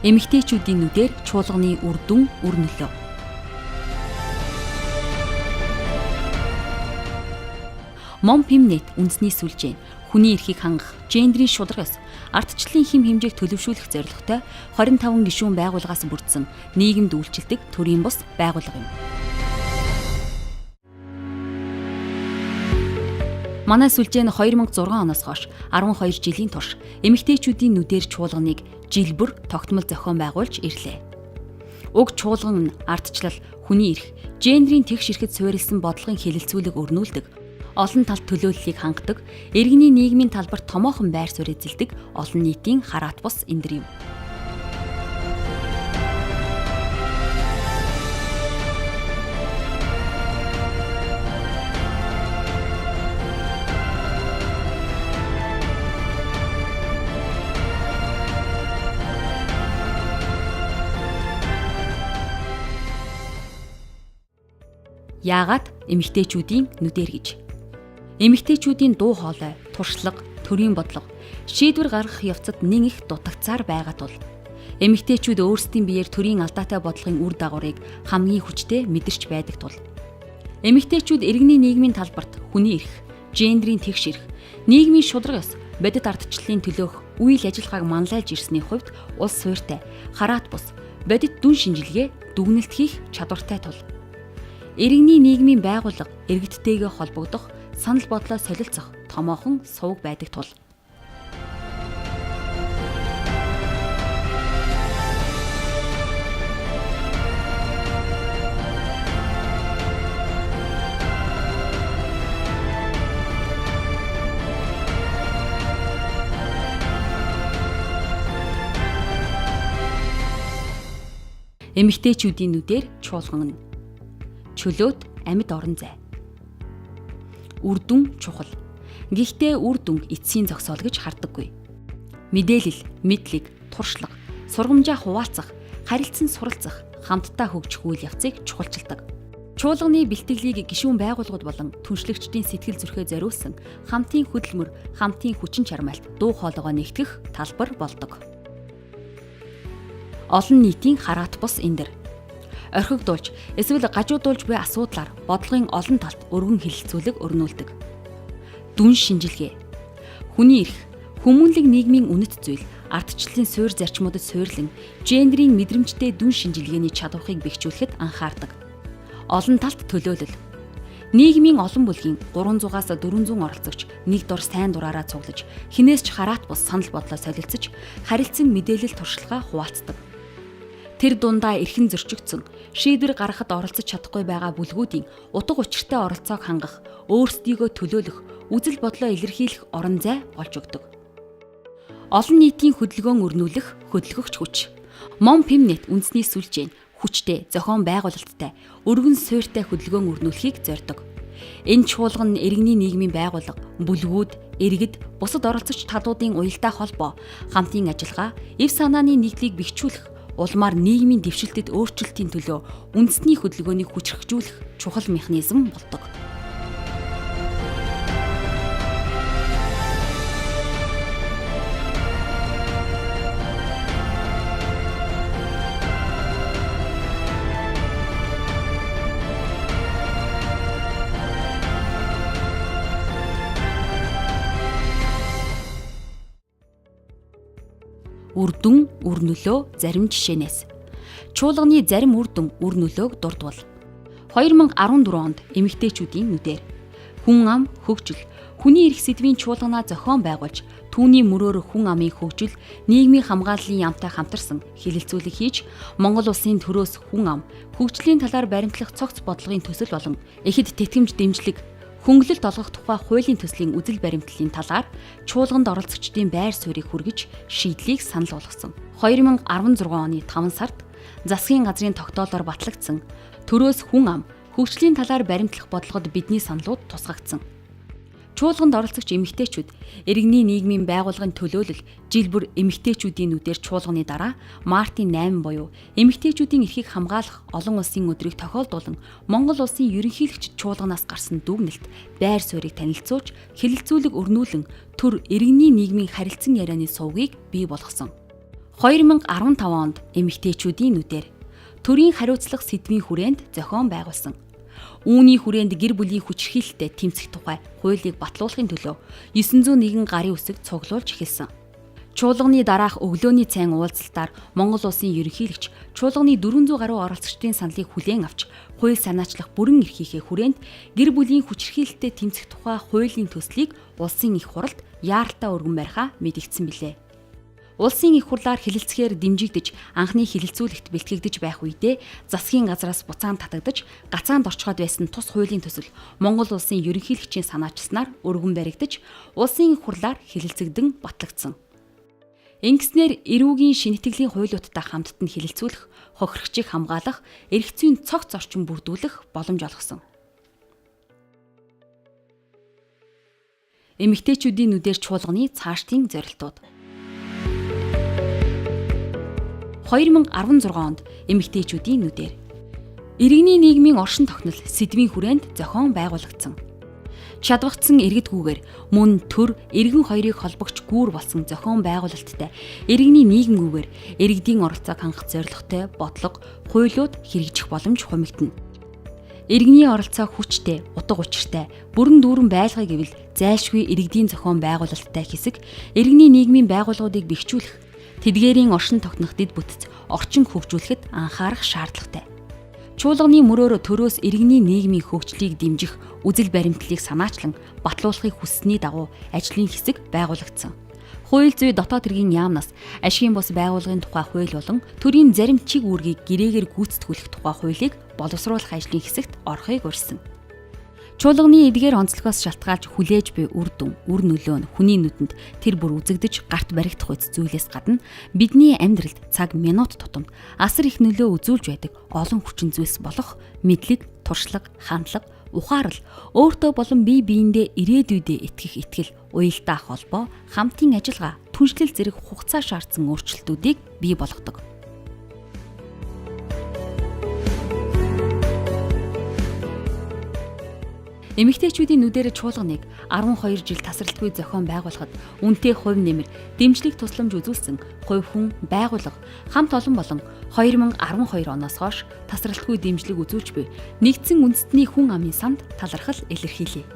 Эмэгтэйчүүдийн нүдээр чуулганы үр дүн, үр нөлөө. Мом Пимнет үндэсний сүлжээ, хүний эрхийг хангах, гендрийн шударга ёс, ардчлалын хэм хэмжээг төлөвшүүлэх зорилготой 25 гишүүн байгууллагаас бүрдсэн нийгэмд үйлчилдэг төрийн бус байгууллага юм. Манай сүлжээ нь 2006 оноос хойш 12 жилийн турш эмэгтэйчүүдийн нүдээр чуулганыг жил бүр тогтмол зохион байгуулж ирлээ. Уг чуулган нь ардчлал, хүний эрх, гендрийн тэгш эрхэд суурилсан бодлогын хэлэлцүүлэг өрнүүлдэг, олон талт төлөөллийг хангадаг, иргэний нийгмийн талбарт томоохон байр суурь эзэлдэг олон нийтийн хараат бус эндэр юм. Яагаад эмэгтэйчүүдийн нүдээр гэж? Эмэгтэйчүүдийн дуу хоолой, туршлага, төрийн бодлого, шийдвэр гаргах явцад нэн их дутагцаар байгаа тул эмэгтэйчүүд өөрсдийн биеэр төрийн алдаатай бодлогын үр дагаврыг хамгийн хүчтэй мэдэрч байдаг тул эмэгтэйчүүд иргэний нийгмийн талбарт хүний эрх, гендрийн тэгш эрх, нийгмийн шударга ёс, бодит ардчлалын төлөөх үйл ажиллагааг манлайлж ирсний хувьд улс суурьтай, хараат бус, бодит дүн шинжилгээ дүгнэлт хийх чадвартай тул иргэний нийгмийн байгууллага иргэдтэйгээ холбогдох, санал бодлоо солилцох томоохон сувг байдаг тул эмэгтэйчүүдийн нүдээр чуулган нь чөлөөт амьд орон зай. Үр дүн чухал. Гэхдээ үр дүнг эцсийн зогсоол гэж хардаггүй. Мэдээлэл, мэдлэг, туршлага, сургамжаа хуваалцах, харилцан суралцах, хамтдаа хөгжих үйл явцыг чухалчилдаг. Чуулганы бэлтгэлийг гишүүн байгууллагууд болон түншлэгчдийн сэтгэл зүрхээ зориулсан хамтын хөдөлмөр, хамтын хүчин чармайлт, дуу хоолойгоо нэгтгэх талбар болдог. Олон нийтийн хараат бус эндэр. Орхигдуулж, эсвэл гажуудуулж буй асуудлаар бодлогын олон талт өргөн хэлэлцүүлэг өрнүүлдэг. Дүн шинжилгээ. Хүний эрх, хүмүүнлэг нийгмийн үнэт зүйл, ардчлалын суурь зарчмуудад суйрлан гендрийн мэдрэмжтэй дүн шинжилгээний чадварыг бэхжүүлэхэд анхаардаг. Олон талт төлөөлөл. Нийгмийн олон бүлгийн 300-аас 400 оролцогч нэг дор сайн дураараа цуглаж, хинээс ч хараат бус санал бодлоо солилцож, харилцан мэдээлэл туршлагаа хуваалцдаг. Тэр дундаа эрхэн зөрчигдсөн, шийдвэр гаргахад оролцож чадахгүй байгаа бүлгүүдийн утга учиртай оролцоог хангах, өөрсдийгөө төлөөлөх, үзэл бодлоо илэрхийлэх орон зай болж өгдөг. Олон нийтийн хөдөлгөөн өрнүүлэх хөдөлгөгч хүч. Мом Пимнет үндэсний сүлжээ нь хүчтэй, зохион байгуулалттай, өргөн суурьтай хөдөлгөөн өрнүүлэхийг зорддог. Энэ чуулган нь иргэний нийгмийн байгууллага, бүлгүүд, иргэд, бусад оролцогч талуудын уялдаа холбоо, хамтын ажиллагаа, эв санааны нийтлийг бэхжүүлэх, улмаар нийгмийн дэвшилтэд өөрчлөлтийн төлөө үндэсний хөдөлгөөнийг хүчрхэгжүүлэх чухал механизм болдог. Үр дүн, үр нөлөө зарим жишээнээс. Чуулганы зарим үр дүн, үр нөлөөг дурдвал 2014 онд эмэгтэйчүүдийн нүдээр хүн ам хөгжил, хүний эрх сэдвийн чуулганаа зохион байгуулж, түүний мөрөөр хүн амын хөгжил, нийгмийн хамгааллын яамтай хамтарсан хэлэлцүүлэг хийж, Монгол улсын төрөөс хүн ам хөгжлийн талаар баримтлах цогц бодлогын төсөл болон эхэд тэтгэмж дэмжлэг хөнгөлөлт олгох тухай хуулийн төслийн үзэл баримтлалын талаар чуулганд оролцогчдын байр суурийг хүргэж шийдлийг санал болгосон. 2016 оны 5 сард засгийн газрын тогтоолоор батлагдсан төрөөс хүн ам хөгжлийн талаар баримтлах бодлогод бидний саналууд тусгагдсан. Чуулганд оролцогч эмэгтэйчүүд иргэний нийгмийн байгууллагын төлөөлөл жил бүр эмэгтэйчүүдийн нүдээр чуулганы дараа мартын 8 буюу эмэгтэйчүүдийн эрхийг хамгаалах олон улсын өдрийг тохиолдуулан Монгол улсын ерөнхийлөгч чуулганаас гарсан дүгнэлт байр суурийг танилцуулж хэлэлцүүлэг өрнүүлэн төр иргэний нийгмийн харилцан ярианы сувгийг бий болгосон. 2015 онд эмэгтэйчүүдийн нүдээр төрийн хариуцлага сэдвийн хүрээнд зохион байгуулсан. Үүний хүрээнд гэр бүлийн хүчирхийлэлтэд тэмцэх тухай хуулийг батлуулахын төлөө 901 гарын үсэг цуглуулж эхэлсэн. Чуулганы дараах өглөөний цайн уулзалтаар Монгол улсын ерөнхийлөгч чуулганы 400 гаруй оролцогчдын саналыг хүлээн авч хууль санаачлах бүрэн эрхийнхээ хүрээнд гэр бүлийн хүчирхийлэлтэд тэмцэх тухай хуулийн төслийг улсын их хурлд яаралтай өргөн барихаа мэдэгдсэн билээ. Улсын их хурлаар хэлэлцэхээр дэмжигдэж анхны хэлэлцүүлэгт бэлтгэгдэж байх үедээ засгийн газраас буцаан татагдаж гацаанд орчход байсан тус хуулийн төсөл Монгол улсын ерөнхийлөгчийн санаачилснаар өргөн баригдаж улсын их хурлаар хэлэлцэгдэн батлагдсан. Ингэснээр эрүүгийн шинэтгэлийн хуулиудтай хамтд нь хэлэлцүүлэх, хохирогчийг хамгаалах, эрх зүйн цогц орчин бүрдүүлэх боломж олгосон. Эмэгтэйчүүдийн нүдээр чуулганы цаашдын зорилтууд. 2016 онд эмэгтэйчүүдийн нүдээр иргэний нийгмийн оршин тогтнол сэдвийн хүрээнд зохион байгуулагдсан. Чадварцсан иргэдгүүгээр мөн төр иргэн хоёрыг холбогч гүүр болсон зохион байгуулалттай иргэний нийгэмгүүгээр иргэдийн оролцоог хангах зорилготой бодлого, хуулиуд хэрэгжих боломж хумигдана. Иргэний оролцоог хүчтэй, утга учиртай, бүрэн дүүрэн байлгая гэвэл зайлшгүй иргэдийн зохион байгуулалттай хэсэг иргэний нийгмийн байгууллагуудыг бэхжүүлэх, тэдгээрийн оршин тогтнох дэд бүтэц орчин хөгжүүлэхэд анхаарах шаардлагатай. Чуулганы мөрөөр төрөөс иргэний нийгмийн хөгжлийг дэмжих үзэл баримтлалыг санаачлан батлуулахыг хүссэний дагуу ажлын хэсэг байгуулагдсан. Хууль зүй дотоод хэргийн яамнаас ашигын бус байгууллагын тухай хууль болон төрийн зарим чиг үүргийг гэрээгээр гүйцэтгүүлэх тухай хуулийг боловсруулах ажлын хэсэгт орохыг урьсан. Чуулганы эдгээр онцлогоос шалтгаалж хүлээж буй үр дүн, үр нөлөө нь хүний нүдэнд тэр бүр үзэгдэж гарт баригдах үз зүйлээс гадна бидний амьдралд цаг минут тутамд асар их нөлөө үзүүлж байдаг олон хүчин зүйлс болох мэдлэг, туршлага, хандлага, ухаарал, өөртөө болон бие биендээ ирээдүйдээ итгэх итгэл, уялдаа холбоо, хамтын ажиллагаа, түншлэл зэрэг хугацаа шаардсан өөрчлөлтүүдийг бий болгодог. Эмэгтэйчүүдийн нүдээр чуулганыг 12 жил тасралтгүй зохион байгуулахад үнэтэй хувь нэмэр, дэмжлэг тусламж үзүүлсэн хувь хүн, байгууллага, хамт олон болон 2012 оноос хойш тасралтгүй дэмжлэг үзүүлж буй нэгдсэн үндэстний хүн амын санд талархал илэрхийлье.